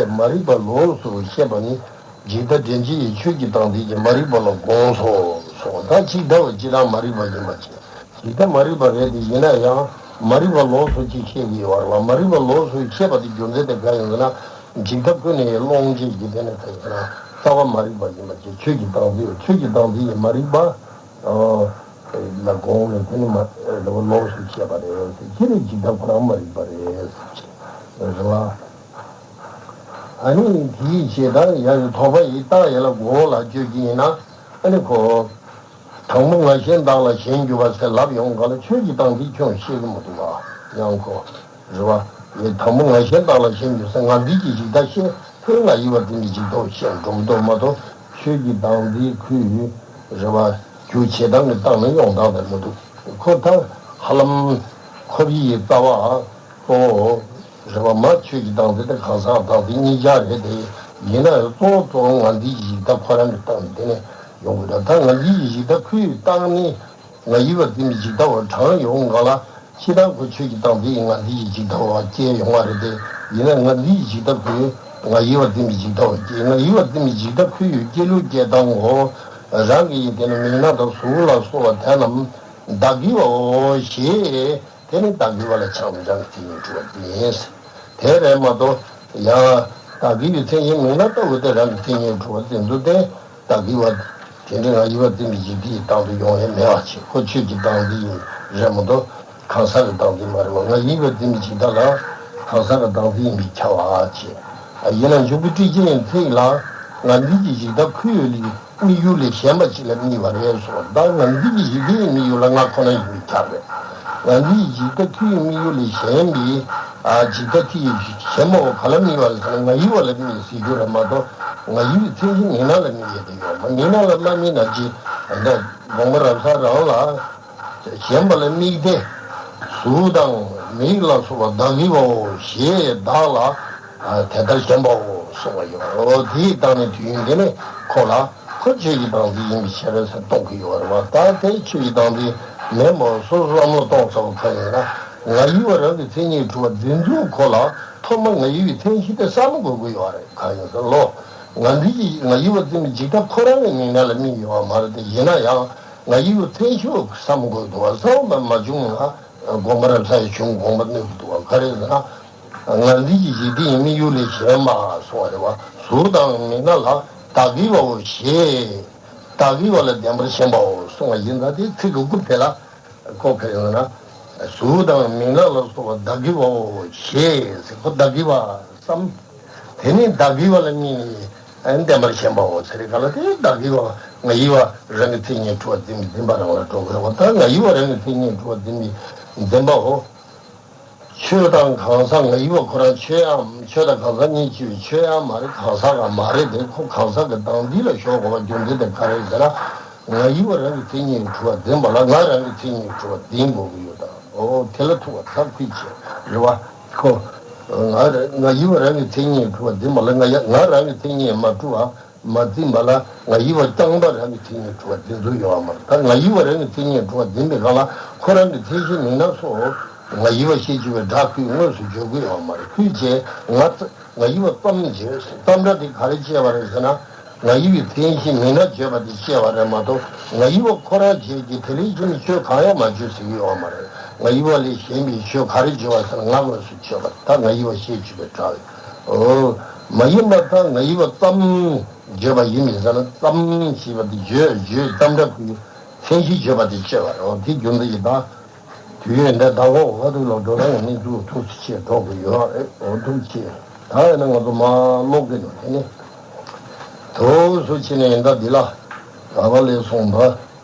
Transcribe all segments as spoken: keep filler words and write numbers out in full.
མ་རིག་པ་ལོགས་སུ་བཤད་པ་ནི། འཇིག་ལྟ་འདྲེན་བྱེད་ཡི་ཆོས་ཀྱི་སྟངས་འཛིན་གྱི་མ་རིག་པ་ལ་དགོངས་སོ་གསུངས། ད་ཇི་ལྟ་བ་ཇི་ལྟར་མ་རིག་པ་ཡིན་པ་ཅི། ཇི་ལྟར་མ་རིག་པ་རེད་དེ་ཡིན་ན་ཡང་མ་རིག་པ་ལོགས་སུ་ཅིག་བཤད་ཀྱི་ཡོད་རེད་བ། མ་རིག་པ་ལོགས་སུ་བཤད་པ་དེ་རྒྱུ་མཚན་དེ་ག་ཡིན་ཟེར་ན། འཇིག་ལྟ་ཀུན་ནས་སློང་བྱེད་ཀྱི་དེ་ནི་ག་ཡིན་ཟེར་ན་རྩ་བ་མ་རིག་པ་ཡིན་པ་ཅི། ཆོས་ཀྱི་སྟངས་འཛིན་ཆོས་ཀྱི་སྟངས་འཛིན་གྱི་མ་རིག་པ་ལ་དགོངས་ནས་དེ་ནི་མ་རིག་པ་ལོགས་སུ་བཤད་པ་རེད། ཅི་རེད་ཇི་ལྟར་ཁོ་རང་མ་རིག་པ་རེད་ཟེར་བ། ཨ་ནི་དེའི་ཕྱིར་ད་ཡ་ཡི་དོགས་པ་ཡི་རྟགས་ཡན་ལ་མགོ་བོ་ལ་བཅོས་ཀྱི་ཡིན་ན། ཨ་ནི་ཁོ། དང་པོ་ང་གཞན་བདག་ལ་ཞེན་གྱུར་པ་ཟེར་ལབ་ཡོང་ག་ལ་ཆོས་ཀྱི་སྟངས་འདི་ཁྱོད་ཤེས་ཀྱི་མི་འདུག་བ། ཡང་ཁོ། རེད་བ། ཡི་དང་པོ་ང་གཞན་བདག་ལ་ཞེན་གྱུར་ཟེར་ང་འདི་གི་ཡི་ད་ཤེས་ཁོས་ང་ཡི་བ་འདི་གི་ཡི་ད་ཤེས་འགྲོ་གི་འདུག་མ་གཏོགས་ཆོས་ཀྱི་སྟངས་འདི་ཁོས། རེད་བ། རྒྱུ་བྱེད་སྟངས་ཀྱི་སྟངས་ནི་ཡོང་སྟངས་དེ་མི་འདུག་ཁོ་ད་ཧ་ལམ་ཁོར་ཡི་ཡི་རྩ་བ། ཨོ། རེད་བ། མ་ཆོས་ཀྱི་སྟངས་འཛིན་དེ་གང་ཟག་སྟངས་འཛིན་གཉིས་ཆ་རེད་དེ། ཡིན་ན་ཡང་གཙོ་བོ་གཙོ་བོ་ང་འདི་ཡི་ཡི་ད་ཁོ་རང་གི་སྟངས་འཛིན་ནས་ཡོང་གི་རེད། ད་ང་འདི་ཡི་ཡི་ད་ཁོའི་སྟངས་ནི་ང་ཡི་བ་འཛིན་པའི་ཡི་ད་བ་དྲངས་ཡོང་ག་ལ། ཕྱི་དང་ཁོ་ཆོས་ཀྱི་སྟངས་འཛིན་ཡིན་ང་འདི་ཡི་ཡི་ད་བ་སྐྱེ་ཡོང་བ་རེད་དེ། ཡིན་ན་ང་འདི་ཡི་ཡི་ད་ཁོའི་ང་ཡི་བ་འཛིན་པའི་ཡི་ད་བ་སྐྱེ། ང་ཡི་བ་འཛིན་པའི་ཡི་ད་ཁོའི་ཡོད་སྐྱེ་ལུགས་སྐྱེ་སྟངས་འོ། རང་གི་ཡི་དེ་ནི་མིག་རྣ་དང་གཟུགས་ལ་སོགས་པ་དེ་རྣམས་བདག་གི་བའོ་ཞེས། དེ་ནི་བདག་གི་བ་ལ་ཆགས་པའི་རང་གི་མཚན་ཉིད་གྲུབ་པ་ཡིན། དེ་རེད་མ་གཏོགས་ཡང་བདག་གི་བའི་མཚན་གཞི་མིག་རྣ་ལྟ་བུ་དེ་རང་གི་མཚན་ཉིད་གྲུབ་པ་དེ་ཚོ་དེ་བདག་གི་བ་དེ་འདྲ་ང་ཡི་བ་འཛིན་པའི་ཡི་དེའི་སྟངས་དུ་ཡོང་ཡས་མེད་པ་བྱེད། ཁོ་ཆོས་ཀྱི་སྟངས་འདི་ཡིན་རེད་མ་གཏོགས་གང་ཟག་གི་སྟངས་འདི་མ་རེད་བ། ང་ཡི་བ་འཛིན་པའི་ཡི་ད་ལ་གང་ཟག་གི་སྟངས་འདི་ཡིན་པས་ཁྱབ་པ་བྱེད། ཡིན་ན་འཇུག་པའི་ཊཱིཀ་ཆེན་ཚིག་ལ་ང་འདི་གི་ཡི་ད་ཁོའི་ཡུལ་ལས། དམིགས་ཡུལ་ལས་གཞན་པ་ཅིག་ལ་དམིགས་པ་རེད་སོ། ད་ང་འདི་གི་ཡི་གེའི་དམིགས་ཡུལ་ལ་ང་ཁོ་ན་ཡིན་པས་ཁྱབ་རེད། ང་འདི་ཡི་ད་ཁོའི་དམིགས་ཡུལ་ལས་གཞན་པའི་ཨ་ཇི་ད་ཁོའི་གཞན་པ་བོ་ག་ལ་དམིགས་པ་རེད་ཟེར་ན་ང་ཡི་བ་ལ་དམིགས་ཟེར་རྒྱུ་རེད་མ་གཏོགས་ང་ཡི་བའི་མཚན་གཞི་མིག་རྣ་ལ་དམིགས་ཡས་དེ་ཡོད་མ། མིག་རྣ་ལ་མ་དམིགས་ན་ཅི། ད་དགོངས་པ་རབ་གསལ་རང་ལ། གཞན་པ་ལ་དམིགས་ཏེ། གཟུགས་དང་མིག་ལ་སོགས་པ་བདག་གི་བའོ་ཞེས་བདག་ལ་དེ་ལྟར་ཞེན་པའོ་གསུངས་པ་ཡོད། དེའི་སྟེང་ནས་དུས་ཡུན་འདི་ནི་ཁོ་ལ་ཁོ་ཆོས་ཀྱི་སྟངས་འདི་ཡིན་པའི་ཕྱིར་ཟེར་རྟོགས་ཀྱི་ཡོད་རེད་བ། ད་དེ་ཆོས་ཀྱི་སྟངས་འདི་མེད་མོད་སོ་སོ་བསམ་བློ་གཏོང་ཚར་བ་ཁ་ཡིན་ན་ང་ཡི་བ་རང་གི་མཚན་ཉིད་གྲུབ་པ་འཛིན་ཚུལ་ཁོ་ལ་ཐོག་མ་ང་ཡི་བའི་མཚན་གཞི་དེ་བསམ་དགོས་ཀྱི་ཡོད་རེད། གང་ཡིན་ཟེར་ལོ། ང་འདི་ཡི་ང་ཡི་བ་འཛིན་པའི་འཇིག་ལྟ་ཁོ་རང་གི་མིག་རྣ་ལ་དམིགས་ཡོད་པ་མ་རེད་དེ། ཡིན་ན་ཡང་། ང་ཡི་བའི་མཚན་གཞི་བསམ་དགོས་འདུག་བ། བསམ་པ་མ་བྱུང་ན་དགོངས་པ་རབ་གསལ་ཡི་གཞུང་དགོངས་པ་གནོད་ཀྱི་འདུག་བ། ག་རེ་ཟེར་ན། ང་འདི་ཡི་ཡི་དེ་ཡི་དམིགས་ཡུལ་ལས་གཞན་མ་གསུངས་པ་རེད་བ། གཟུགས་དང་མིག་རྣ་ལ་བདག་གི་བའོ་ཞེས། བདག་གི་བ་ལ་བདེན་པར་ཞེན་པའོ་གསུངས་པ་ཡིན་ཙང་དེ་ཚིག་གི་དགུ་དེ་ལ། ཁོ་ག་རེ་ཟེར་ན། གཟུགས་དང་མིག་རྣ་ལ་སོགས་པ་བདག་གི་བའོ་ཞེས་ཟེར་ཁོ་བདག་གི་བ་བསམ། དེ་ནས་བདག་གི་བ་ལ་དམིགས་ནས་བདེན་པར་ཞེན་པའོ་ཟེར་ག་ལ་དེ་བདག་གི་བ་ང་ཡི་བ་རང་གི་མཚན་ཉིད་གྲུབ་པ་འཛིན་པའི་འཛིན་པ་རང་ལ་འགྲོ་དགོས་པ། ད་ང་ཡི་བ་རང་གི་མཚན་ཉིད་གྲུབ་པ་འཛིན་པའི་འཛིན་པའོ། ཆོས་དང་གང་ཟག་ང་ཡི་བ་ཁོ་རང་ཆོས་ཡང་ཆོས་དང་གང་ཟག་གཉིས་ཆོས་ཆོས་ཡང་མ་རེད། གང་ཟག་ཡང་མ་རེད་དེ། ཁོ་གང་ཟག་གི་སྟངས་འདི་ལ་ཞོག་དགོས་པ་རྒྱུ་མཚན་དེ་ག་རེ་ཟེར་ན། ང་ཡི་བ་རང་གི་མཚན་ཉིད་གྲུབ་པ་འཛིན་པ་ལ་ང་རང་གི་མཚན་ཉིད་གྲུབ་པ་འཛིན་དགོས་ཀྱི་ཡོད་དམ། ཨོ་དེ་ལ་ཐུག་པ་ཐག་ཁུལ་བྱེད་རེད་བ། ཁོ། ང་ར་ང་ཡི་བ་རང་གི་མཚན་ཉིད་གྲུབ་པ་འཛིན་པ་ལ་ང་ཡ་ང་རང་གི་མཚན་ཉིད་མ་གྲུབ་པ་མ་འཛིན་པ་ལ་ང་ཡི་བ་རྐྱང་པ་རང་གི་མཚན་ཉིད་གྲུབ་པ་འཛིན་ཚུལ་ཡོད་པ་མ་རེད། ད་ང་ཡི་བ་རང་གི་མཚན་ཉིད་གྲུབ་པ་འཛིན་པའི་སྒང་ལ་ཁོ་རང་གི་མཚན་གཞི་མིག་རྣ་སོགས་ང་ཡི་བ་ཞེས་བརྗོད་པའི་སྒྲ་ཁུལ་དངོས་སུ་བརྗོད་ཀྱི་ཡོད་པ་མ་རེད། ཁུལ་བྱས་ང་ང་ཡི་བ་ཙམ་བརྗོད། ཙམ་སྒྲ་དེ་ག་རེ་བྱས་པ་རེད་ཟེར་ན། ང་ཡི་བའི་མཚན་གཞི་མིག་རྣ་བརྗོད་པ་དེ་བཤད་པ་རེད་མ་གཏོགས་ང་ཡི་བ་ཁོ་རང་བརྗོད་ཀྱི་དེ་ལས་གཞན་ཆོས་གང་ཡང་མ་བརྗོད་ཟེར་གྱི་ཡོད་མ་རེད། ང་ཡི་བ་ལས་གཞན་པའི་ཆོས་ག་རེ་བརྗོད་པ་ཟེར་ན་ང་དངོས་སུ་བརྗོད་པ་ད་ང་ཡི་བ་ཞེས་བརྗོད་པའི་སྒྲ་རེད། འོ། མ་ཡིན་པ་ད་ང་ཡི་བ་ཙམ་བརྗོད་པ་ཡིན་མིན་ཟེར་ན་ཙམ་ཞེས་པ་དེ་བརྗོད་བརྗོད་ཙམ་སྒྲ་ཁུལ་མཚན་གཞི་བརྗོད་པ་དེ་བཤད་པ་རེད། འོ་དེ་རྒྱུ་མཚན་ཡིན་ད། དུས་ཡུན་འདི་ཟླ་འགོ་འོག་ཏུ་ལ་འགྲོ་རང་གི་གནས་ཚུལ་ཐུགས་སུ་ཆེ་འགྲོ་གི་ཡོད་རེད། འོ་ཐུགས་ཆེ། ད་ཡིན་ན་ང་ཚོ་མ་ཀློག་གི་འདུག་དེ་ནི། ཐུགས་སུ་ཆེ་ནས་ཡིན་ད་འདི་ལ། ག་བ་ལས་གསུངས་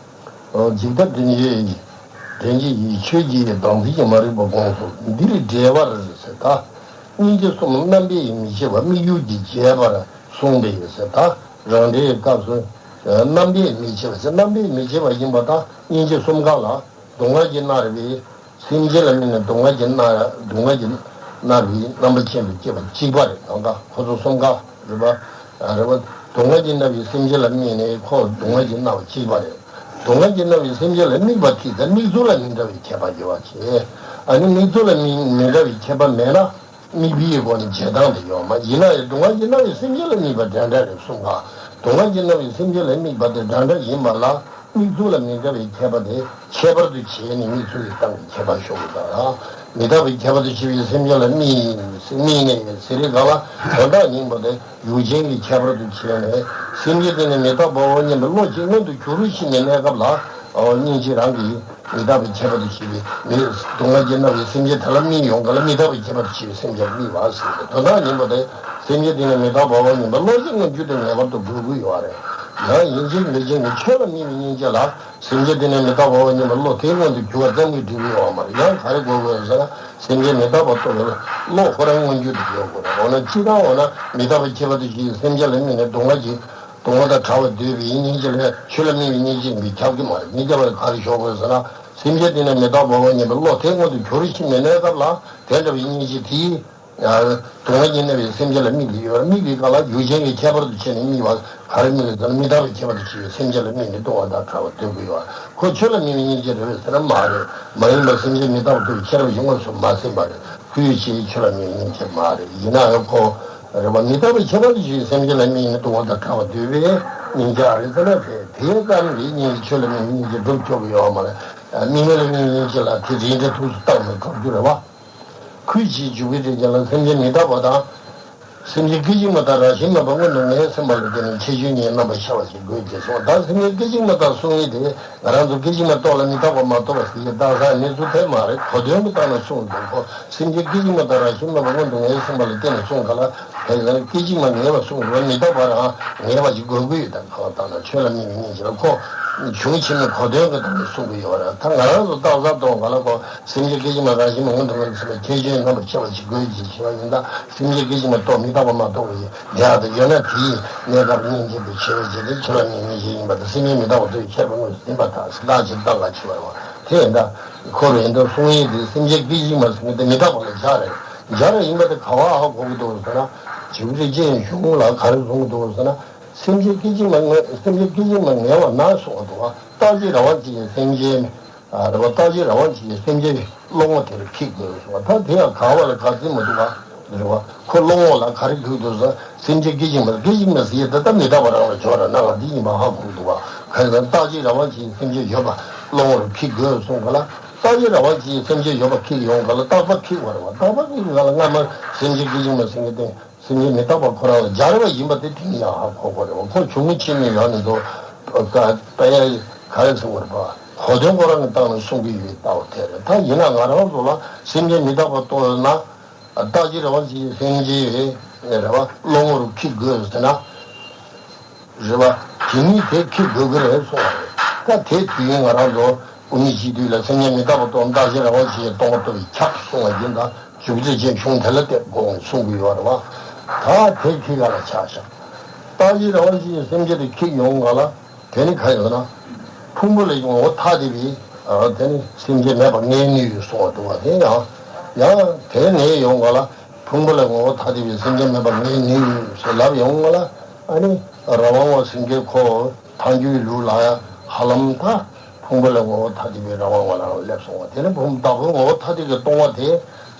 པ། འཇིག་ལྟ་འདྲེན་བྱེད་ཡི། འདྲེན་བྱེད་ཡི་ཆོས་ཀྱི་ཡི་དང་འདི་ཡི་མ་རིག་པ་དགོངས་སོ། འདིར་འགྲེལ་པར་ཟེར་ད། སྙིང་རྗེ་གསུམ་རྣམ་པས་མི་ཕྱེད་པ་དམིགས་ཡུལ་གྱིས་བྱས་པར་གསུངས་པས་ཟེར་ད། རང་འགྲེལ་སྐབས་སུ། རྣམ་པས་མི་ཕྱེད་པ་ཟེར་རྣམ་པས་མི་ཕྱེད་པ་ཡིན་པ་དང་སྙིང་རྗེ་གསུམ་ཀ་ལ། སྡུག་བསྔལ་གྱིས་མནར་བའི་སེམས་ཅན་ལ་དམིགས་ནས་སྡུག་བསྔལ་གྱིས་མནར་སྡུག་བསྔལ་གྱིས་མནར་བའི་རྣམ་པ་ཅན་དུ་སྐྱེས་པ་གཅིག་པ་རེད། གང་ག་ཁོ་ཚོ་གསུམ་ཀ་རེད་པ། རེད་པ། སྡུག་བསྔལ་གྱིས་མནར་བའི་སེམས་ཅན་ལ་དམིགས་ནས་ཁོ་སྡུག་བསྔལ་གྱིས་མནར་བ་གཅིག་པ་རེད། སྡུག་བསྔལ་གྱིས་མནར་བའི་སེམས་ཅན་ལ་དམིགས་པ་དེ་དང་དམིགས་ཚུལ་ལ་མི་འདྲ་བའི་ཁྱད་པར་ཡོད་པ་བྱས། ཨ་ནི་དམིགས་ཚུལ་ལ་མི་མི་འདྲ་བའི་ཁྱད་པར་མེད་ན། དམིགས་པའི་སྒོ་ནས་བྱེད་སྟངས་དེ་ཡོད་མ་ཡིན་ན་ཡང་སྡུག་བསྔལ་གྱིས་མནར་བའི་སེམས་ཅན་ལ་དམིགས་པ་འདྲ་འདྲ་རེད་གསུངས་པ། སྡུག་བསྔལ་གྱིས་མནར་བའི་སེམས་ཅན་ལ་དམིགས་པ་དེ་འདྲ་འདྲ་ཡིན་པ་ལ། དམིགས་ཚུལ་ལ་མི་འདྲ་བའི་ཁྱད་པར་དེ་ཁྱད་པར་དུ་བྱས་ནས་དམིགས་ཚུལ་གྱི་སྟངས་ཀྱི་ཁྱད་པར་ཤོར་བ་དང་། མི་རྟག་པའི་ཁྱད་པར་དུ་བྱས་པའི་སེམས་ཅན་ལ་དམིགས་དམིགས་ནས་ཟེར་རེས་གང་ལ་དོན་དག་སྙིང་པོ་དེ་ཡུལ་ཅན་གྱི་ཁྱད་པར་དུ་བྱས་ནས་སེམས་ཅན་དེ་ནི་མི་རྟག་པའོ་སྙམ་པའི་བློ་གཅིག་མངོན་དུ་གྱུར་རོ་ཞེས་ནས་གནས་སྐབས་ལ། སྙིང་རྗེ་རང་གིས་མི་རྟག་པའི་ཁྱད་པར་དུ་བྱས་པའི་མི་སྡུག་བསྔལ་གྱིས་མནར་བའི་སེམས་ཅན་དེ་ལ་དམིགས་ཡོང་ག་ལ་མི་རྟག་པའི་ཁྱད་པར་དུ་བྱས་པའི་སེམས་ཅན་ལ་དམིགས་པ་ཟེར་ཏེ་དོན་དག་སྙིང་པོ་དེ་སེམས་ཅན་དེ་ནི་མི་རྟག་པའོ་སྙམ་པའི་བློ་གཅིག་མངོན་གྱུར་དུ་ངེས་པར་དུ་དགོས་ཀྱི་ཡོད་རེད། ཡང་ཡིན་གཅིག་མིན་གཅིག་ནི་ཆོས་ལ་དམིགས་པའི་སྙིང་རྗེ་ལ། སེམས་ཅན་དེ་ནི་མི་རྟག་པའོ་སྙམ་པའི་བློ་དེ་མངོན་དུ་གྱུར་པ་ཙམ་གྱིས་འགྲིག་གི་ཡོད་མ་རེད། ཡང་ག་རེ་དགོས་དགོས་ཟེར་ན། སེམས་ཅན་མི་རྟག་པ་རྟོགས་པའི་བློ་ཁོ་རང་མངོན་གྱུར་དུ་ཡོད་དགོས་རེད། འོ་ན་སྤྱིར་བཏང་འོ་ན་མི་རྟག་པའི་ཁྱད་པར་དུ་བྱས་སེམས་ཅན་ལ་དམིགས་ནས་སྡུག་བསྔལ་གྱི་སྡུག་བསྔལ་དང་བྲལ་བར་འདོད་པའི་སྙིང་རྗེ་ལ་ཆོས་ལ་དམིགས་པའི་སྙིང་རྗེ་མི་ཁྱབ་ཀྱི་མ་རེད། མི་ཁྱབ་པ་ག་རེ་ཤོར་དགོས་ཟེར་ན། སེམས་ཅན་དེ་ནི་མི་རྟག་པའོ་སྙམ་པའི་བློ་དེ་མངོན་དུ་གྱུར་ཞིང་མི་གནས་སྐབས་ལ་དེ་འདྲ་བའི་སྙིང་རྗེ་དེས། སྡུག་བསྔལ་གྱིས་མནར་བའི་སེམས་ཅན་ལ་དམིགས་ཀྱི་ཡོད་རེད། དམིགས་པའི་སྐབས་ལ་ཡུལ་ཅན་གྱི་ཁྱད་པར་དུ་བྱས་ནས་དམིགས་པ་ག་རེ་དམིགས་ཀྱི་ཟེར་ན་མི་རྟག་པའི་ཁྱད་པར་དུ་བྱས་པའི་སེམས་ཅན་ལ་དམིགས་ནས་སྡུག་བསྔལ་དང་བྲལ་བར་འདོད་ཀྱི་ཡོད་རེད། ཁོ་ཆོས་ལ་དམིགས་པའི་སྙིང་རྗེ་རེད་པས་ཟེར་ན་མ་རེད། མ་ཡིན་པར་སེམས་ཅན་མི་རྟག་པ་དེ་ཤེས་རབ་ཀྱིས་དངོས་སུ་མ་ཟིན་པ་རེད། ཁོའི་ཆེས་ཆོས་ལ་དམིགས་པའི་སྙིང་རྗེ་མ་རེད། ཡིན་ན་ཡང་ཁོ་རེད་པ། མི་རྟག་པའི་ཁྱད་པར་དུ་བྱས་པའི་སེམས་ཅན་ལ་དམིགས་ནས་སྡུག་བསྔལ་དང་བྲལ་བར་འདོད་པའི་སྙིང་རྗེ་ཨ་རེད་ཟེར་ན་དེ་དེ་ཙམ་གྱིས་སྙིང་རྗེ་ཆོས་ལ་དམིགས་པའི་སྙིང་རྗེ་སྒྲུབ་ཆོག་གི་ཡོད་མ་རེད། དམིགས་མེད་ལ་དམིགས་པའི་སྙིང་རྗེ་ལ་དེ་རིགས་འདྲ་ཐུགས་སུ་བཏང་ནས་སྒྲུབ་རྒྱུ་རེད་པ། ཁོས་ཅིག་འཇུག་པའི་རིགས་ཅན་ལ་སེམས་ཅན་མི་རྟག་པ་དང་། སེམས་ཅན་སྐད་ཅིག་མ་དང་རང་བཞིན་མེད་པ་སྔོན་དུ་ངས་སེམས་པ་ལ་བརྟེན་ནས་ཁྱད་ཆོས་གཉིས་རྣམ་པར་ཤར་བ་ཞིག་དགོས་ཅེས་གསུངས། ད་སེམས་ཅན་སྐད་ཅིག་མ་དང་གསུང་ཡུལ་དེ་ང་རང་ཚོ་སྐད་ཅིག་མ་རྟོགས་ལ་མི་རྟག་པ་མ་རྟོགས་པ་ཟེར་གྱི་རྟགས་གསལ་གནས་ཚུལ་དེ་མ་རེད། གོ་དོན་གྱི་སྟེང་ནས་གསུངས་འདུག་གོ། སེམས་ཅན་སྐད་ཅིག་མ་དང་རང་བཞིན་མེད་པ་སྔོན་དུ་ངས་སེམས་པ་ལ་བརྟེན་ནས་གསུངས་ག་ལ། དེ་ཡང་སྐད་ཅིག་མ་ངེས་པ་གསུངས་འདུག་མི་རྟག་པ་རང་ངེས་པ་ཞིག་དགོས་ཀྱི་ཡོད། ད་གང་ལྟར་ན་ཆོས་ལ་དམིགས་པའི་སྙིང་རྗེ་ལ་ཁོ་གཞུང་ཆེན་མོའི་གོ་དོན་གྱི་སྟེང་ནས་གསུངས་ཀྱི་ཡོད་རེད། ད་ང་རང་ཚོ་རྟགས་གསལ་མཐོང་ག་ལ་གོ། སེམས་ཅན་སྐད་ཅིག་མ་རང་བཞིན་མེད་སྔོན་དུ་ངས་སེམས་པ་ཁྱད་ཆོས་རྣམ་པར་ཤར་བ་ཞིག་དགོས་ཀྱི་ཞེས་པ་ཡིན་ད། སེམས་ཅན་སྐད་ཅིག་མ་རྟོགས་མི་རྟག་པ་མ་རྟོགས་པ་ཞིག་དེ་ཡང་དུ་ཡོད་ན་དེའི་གནས་སྐབས་སྙིང་རྗེ་དུ་ཆེ་བའི་རྗེས་དེ་ཆོས་ལ་དམིགས་པའི་སྙིང་རྗེ་ཡིན་པ་དང་། སེམས་ཅན་མི་རྟག་པ་དེ་ཁྱད་པར་དངོས་སུ་ཟིན་པ་དང་། སེམས་ཐག་ཇེ་བརྟན་ལ་འཆི་བ་རེད་བ། དེ་ཡིན་ད། ཁོ་རེ་འདི་གསུང་ཡིན་དེ་སེམས་ཅན་སྐད་ཅིག་མ་ཟེར་མཁན་དེ་མི་རྟག་པ་ལ་སྦྱར་རེད། སྦྱར་རེད་ཡིན་པ་དེ་ག་བ་ཧ་གོ་གི་འདུག་ཟེར་ན། འཇིགས་རིགས་ཅན་གཞུང་ལ་ག་རེ་གསུང་གི་འདུག་ཟེར་ན། སེམས་ཅན་སྐད་ཅིག་མ་ངེས། སེམས་ཅན་སྐད་ཅིག་མ་ངེས་པ་ན་གསུངས་པ་འདུག་བ། རྟག་གཅིག་རང་དབང་ཅན་གྱི་སེམས་ཅན། ཨ་རེད་བ། རྟག་གཅིག་རང་དབང་ཅན་གྱི་སེམས་ཅན་བློ་ངོ་དེར་ཁེགས་དགོས་གསུངས་པ། ད་དེ་ཡང་ག་བ་ལ་ག་ཚོད་མ་འདུག་བ། རེད་བ། ཁོ་བློ་ངོ་ལ་ག་རེ་ཁེགས་འདུག་ཟེར། སེམས་ཅན་སྐད་ཅིག་མ་སྐད་ཅིག་མ་ཟེར་ཡས་ད་ལྟ་མི་རྟག་པ་རང་ལ་སྦྱོར་ར་ན་ག་འདི་ཡིན་པ་ཧ་གོ་གི་འདུག་བ། ག་རེ་ཟེར་ན་རྟག་གཅིག་རང་དབང་ཅན་གྱི་སེམས་ཅན་ཡོད་པ་བློ་ངོར་ཁེགས་དགོས་གསུངས་པ་ལ། རྟག་གཅིག་རང་དབང་ཅན་གྱི་སེམས་ཅན་ཡོད་པ་ཁེགས་ཡོང་ག་ལ། རྟག་པ་ཁེགས་པ་རེད་བ། རྟག་པ་ཁེགས་ག་ལ་སྔ་མ་སེམས་ཅན་སྐད་ཅིག་མ་ཟེར་མཁན་དེ། སེམས་ཅན་མི་རྟག་པ་ཁོ་རང་ལ་སྦྱར་བ་ཡིན་པ་དེ་དེ་ནི་ཡང་ཧ་གོ་དགོས་རེད་བ། ཁོ་གཞུང་ཆེན་མོའི་ཡང་ནི་དོ། ད་ད་ཡ་ག་རེ་ཟེར་དགོས་རེད་པ། གོ་དོན་ཁོ་རང་གི་སྟེང་ནས་གསུང་གི་ཡོད་ལྟ་བུ་དེ་རེད། ད་ཡིན་ན་ང་རང་ཚོ་ལ་སེམས་ཅན་མི་རྟག་པ་རྟོགས་ཡོད་ན། རྟག་གཅིག་རང་དབང་ཅན་གྱི་སེམས་ཅན་རེད་བ། བློ་ངོར་ཁེགས་དགོས་ཟེར་ན། རེད་བ། དེ་ནི་དེ་ཁེགས་དགོས་ཀྱི་རེད་གསུངས་པ་རེད། ད་དེ་དུས་ཡུན་ང་རང་ཚོ་དབུ་མའི་སྤྱི་འཐུས་ལ་སེམས་ཅན་མི་རྟག་པ་རྟོགས་ན་རྟག་གཅིག་རང་དབང་ཅན་གྱིས་སྟོང་པ་རྟོགས་པའི་ཕྱག་གསུང་བ་ཡིན་ད། འཇུག་ཚེ་ཅན་གཞུང་དེ་ལ་བལྟས་དགོངས་གསུང་གི་ཡོད་རེད་བ། ད་དེ་ཁྱི་ག་ལ་ཆགས་ཤག་རྟག་གཅིག་རང་དབང་ཅན་གྱི་སེམས་ཅན་དེ་ཁྱི་ཡོང་ག་ལ། དེ་ནི་ག་ཡོད་ན། ཕུང་པོ་ལས་ངོ་བོ་ཐ་དད་པའི། དེ་ནི་སེམས་ཅན་མེད་པ་ངེས་ནུས་ཡོད་གསུང་བ་འདུག་བ། དེ་ཡང་། ཡང་དེ་ངེས་ཡོང་ག་ལ། ཕུང་པོ་ལས་ངོ་བོ་ཐ་དད་པའི་སེམས་ཅན་མེད་པ་ངེས་ནུས་ཡོད་ཟེར་ལབ་ཡོང་ག་ལ། ཨ་ནི། རང་དབང་བ་ཟེར་མཁན་ཁོ་ཐལ་འགྱུར་ལུགས་ལ་ཡང་ཧ་ལམ་ད། ཕུང་པོ་ལས་ངོ་བོ་ཐ་དད་པའི་རང་དབང་བ་ལ་སླེབས་སོང་བ། དེ་ནི་བདག་པོའི་ངོ་བོ་ཐ་དད་ཀྱིས་སྟོང་བ་དེ།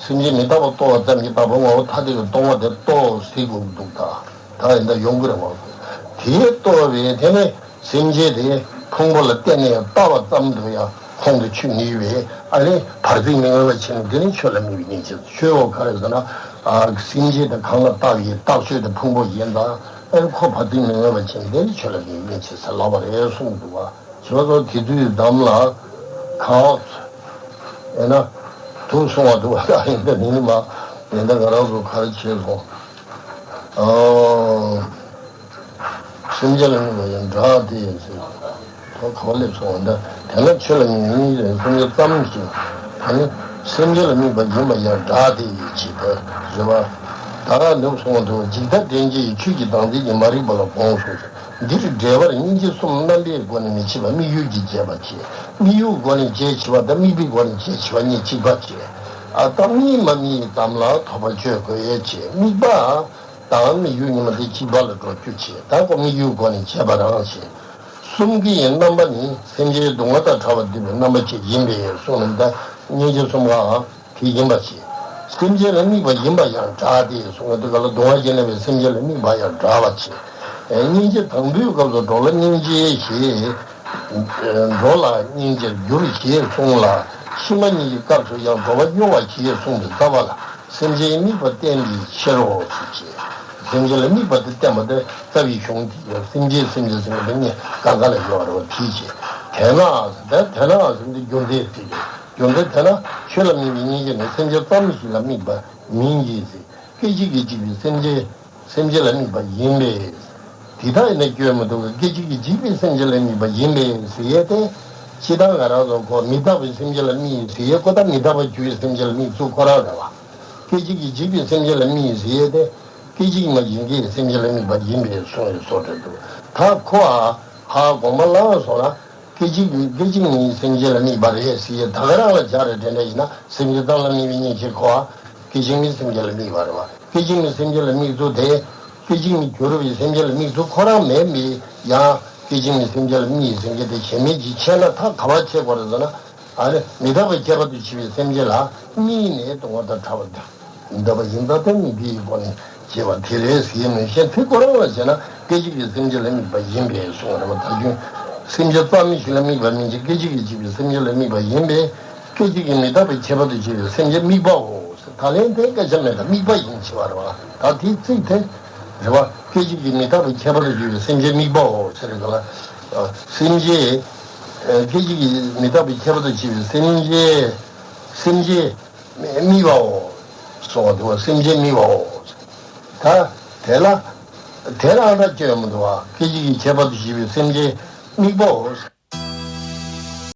སེམས་ཅན་མི་རྟག་པ་རྟོགས་པ་ཙམ་གྱིས་བདག་པོའི་ངོ་བོ་ཐ་དད་ཀྱིས་སྟོང་བ་དེ་རྟོགས་ཟེར་དགོས་ཀྱི་འདུག་ད། ད་ཡིན་ད་ཡོང་གི་རེད་བ། དེ་རྟོགས་པའི་དེ་ནི་སེམས་ཅན་དེ་ཕུང་པོ་ལ་བརྟེན་ནས་ཡང་ལྟ་བ་ཙམ་དུ་ཡང་ཁོང་དུ་ཆུད་ནུས་པའི་ཨ་ནི་བར་ཚིག་མི་མངོན་པ་ཕྱིན་ནས། དེ་ནི་ཆོས་ལ་དམིགས་པའི་སྙིང་རྗེ། ཆོས་འོ་ག་རེ་ཟེར་ན། ཨ་སེམས་ཅན་དེ་གང་ལ་ལྟ་བའི་རྟགས་ཆོས་དེ་ཕུང་པོ་ཡིན་ད། ཨ་ནི་ཁོ་བར་ཚིག་མི་མངོན་པ་ཕྱིན་ནས་དེ་ནི་ཆོས་ལ་དམིགས་པའི་སྙིང་རྗེ་ཟེར་ལབ་པ་རེད་གསུངས་འདུག་བ། བྱས་པ་ཚོ་དེ་དུས་འདམ་ལ་ཁ་ཨེ་ན་དུ་སོང་བ་འདུག་བ། ད་ཡིན་ད་ནི་མ་ཡིན་ད་ང་རང་ཚོ་ག་རེ་བྱས་སོང་། ཨ་སེམས་ཅན་ལ་དམིགས་པ་ཡང་དགྲ་དེ་ཡིན་ཟེར། ཁོ་ག་བ་སླེབས་སོང་བ་འདྲ། དེ་ལ་ཆོས་ལ་དམིགས་པའི་སེམས་ཅན་ཙམ་ཞིག་ད་ནི་སེམས་ཅན་ལ་དམིགས་པ་ཡིན་པ་ཡང་དགྲ་དེ་ཡིན་ཅེས་དེ་རེད་བ། ད་ནུབ་སོང་བ་འདུག་འཇིག་ལྟ་དྲན་བྱེད་ཆོས་ཀྱི་བདག་འཛིན་གྱིས་མ་རིག་པ་ལ་དགོངས་སོ། འདིར་འགྲེལ་པར་སྙིང་རྗེ་གསུམ་རྣམ་པའི་སྒོ་ནས་མི་བྱེད་པ་དམིགས་ཡུལ་གྱིས་བྱེད་པ་བྱེད། དམིགས་ཡུལ་སྒོ་ནས་བྱེད་བྱེད་པ་དང་དམིགས་པའི་སྒོ་ནས་བྱེད་བྱེད་པ་གཉིས་གཅིག་པ་བྱེད། ཨ་ད་དམིགས་མ་དམིགས་ཙམ་ལ་ཐོབ་པ་གཅོད་དགོས་ཡས་བྱེད། དམིགས་པ་དང་དམིགས་ཡུལ་གཉིས་མ་དེ་གཅིག་པ་ལ་འགྲོ་རྒྱུ་བྱེད། ད་ཁོ་དམིགས་ཡུལ་སྒོ་ནས་བྱེད་པ་རང་བྱེད། གསུམ་གྱི་རྣམ་པ་ནི་སེམས་ཅན་སྡུག་བསྔལ་དང་བྲལ་བར་འདོད་པའི་རྣམ་པ་གཅིག་ཡིན་པས་གསུངས་ནས། ད་སྙིང་རྗེ་གསུམ་ཀ་དེ་ཡིན་པ་བྱེད། སེམས་ཅན་ལ་དམིགས་པ་ཡིན་པ་ཡང་གྲགས་ཏེ་གསུངས་པ་དེ་ག་ལ། གདུང་བ་བརྒྱད་ནས་པའི་སེམས་ཅན་ལ་དམིགས་པ་ཡང་གྲགས་པ་བྱས། སྙིང་རྗེ་དང་པོའི་སྐབས་སུ་འགྲོ་ལ་སྙིང་རྗེ་ཞེས། འགྲོ་ལ་སྙིང་རྗེར་འགྱུར་ཞེས་གསུངས་ལ། ཕྱི་མ་གཉིས་ཀྱི་སྐབས་སུ་ཡང་འགྲོ་བ་སྙོམས་པ་ཞེས་གསུངས་པའི་རྩ་བ་ལ་སེམས་ཅན་དམིགས་པ་བསྟན་པའི་ཕྱིར་རོ་ཞེས་བྱས། སེམས་ཅན་ལ་དམིགས་པ་དེ་བསྟན་པ་དེ་རྩ་བའི་གཞུང་དེ་ཡང་སེམས་ཅན་སེམས་ཅན་ཟེར་བ་དེ་གཉིས་ཀ་ཁ་ལ་ཡོད་རེད་བ། དེ་བྱས། དེས་ན་དེ་དེས་ན་ཟེར་འདི་རྒྱུ་མཚན་དེ་རེད། རྒྱུ་མཚན་དེས་ན་ཆོས་ལ་དམིགས་པའི་སྙིང་རྗེ་ནི་སེམས་ཅན་ཙམ་ཞིག་ལ་དམིགས་པ་མིན་གྱི་ཟེར། སྐད་ཅིག་གིས་འཇིག་པའི་སེམས་ཅན་སེམས་ཅན་ལ་དམིགས་པ་ཡིན་པས། དེ་དག་ཡིན་ན་སྐྱོན་མི་འདུག་གི། སྐད་ཅིག་གིས་འཇིག་པའི་སེམས་ཅན་ལ་དམིགས་པ་ཡིན་པས་ཟེར་ཡས་དེ། སྤྱིར་བཏང་ང་རང་ཚོ་ཁོ་མི་རྟག་པའི་སེམས་ཅན་ལ་དམིགས་ཟེར་ཡས་ཁོ་ད་མི་རྟག་པར་གྱུར་པའི་སེམས་ཅན་ལ་དམིགས་ཚུལ་ཁོ་རང་རེད་བ། སྐད་ཅིག་གིས་འཇིག་པའི་སེམས་ཅན་ལ་དམིགས་ཟེར་ཡས་དེ། སྐད་ཅིག་མ་ཡིན་གྱི་སེམས་ཅན་ལ་དམིགས་པ་ཡིན་པས་གསུངས་ཡོད་བཟོ་འདྲ་འདུག་ད་ཁོ་ཨ་ཧ་དགོངས་པ་བླངས་སོང་ན། སྐད་ཅིག་སྐད་ཅིག་ཉིད་སེམས་ཅན་ལ་དམིགས་པ་རེད་ཟེར་ཡས་ད་ག་རང་ལ་སྦྱར་རེ་དེ་འདྲ་ཡིན་ན། སེམས་ཅན་ཙམ་ལ་དམིགས་པའི་སྙིང་རྗེ་ཁོ་ཨ་སྐད་ཅིག་མིན་སེམས་ཅན་ལ་དམིགས་པ་རེད་བ། སྐད་ཅིག་མིན་སེམས་ཅན་ལ་དམིགས་ཚུལ་དེ། སྐད་ཅིག་མིན་གྱུར་པའི་སེམས་ཅན་ལ་དམིགས་ཚུལ་ཁོ་རང་མེད་མི་ཡང་སྐད་ཅིག་མིན་སེམས་ཅན་ལ་དམིགས་སེམས་ཅན་དེ་གཞན་མིན་གྱི་ཆད་ན་ད་ག་བ་ཆད་དགོས་རེད་ཟེར་ན། ཨ་ནི་མི་རྟག་པའི་ཁྱད་པར་དུ་བྱས་པའི་སེམས་ཅན་ལ་དམིགས་ནས་ལྟུང་བ་དང་ཕྲ་བ་དང་། མི་རྟག་པ་ཡིན་ཙང་དེ་དམིགས་པའི་སྒོ་ནས་བྱས་པ་དེ་རེད་ཟེར་ནས་གཞན་དེ་ཁོ་རང་ལ་བྱས་ན་སྐད་ཅིག་གིས་སེམས་ཅན་ལ་དམིགས་པ་ཡིན་པས་གསུངས་པ་རེད་བ། ད་གཞུང་སེམས་ཅན་ཙམ་ཞིག་ལ་དམིགས་པ་མིན་གྱི། སྐད་ཅིག་གིས་འཇིག་པའི་སེམས་ཅན་ལ་དམིགས་པ་ཡིན་པས། སྐད་ཅིག་གིས་མི་རྟག་པའི་ཁྱད་པར་དུ་བྱས་པའི་སེམས་ཅན་དམིགས་པའོ། ད་ལན་དེ་སྐད་ཆ་མེད་ད་དམིགས་པ་ཡིན་བྱས་པ་རེད་བ། ད་དེའི་ཚིག་དེ་རེད་བ། སྐད་ཅིག་གིས་མི་རྟག་པའི་ཁྱད་པར་དུ་བྱས་པའི་སེམས་ཅན་དམིགས་པའོ་ཟེར་རེད་ག་ལ། སེམས་ཅན། སྐད་ཅིག་གིས་མི་རྟག་པའི་ཁྱད་པར་དུ་བྱས་པའི་སེམས་ཅན། སེམས་ཅན། དམིགས་པའོ། གསུངས་པ་འདུག་བ། སེམས་ཅན་དམིགས་པའོ། ད། དེ་ལ། དེ་རང་འདྲ་སྐྱོན་མི་འདུག་བ། སྐད་ཅིག་གིས་ཁྱད་པར་དུ་བྱས་པའི་སེམས་ཅན་དམིགས་པའོ།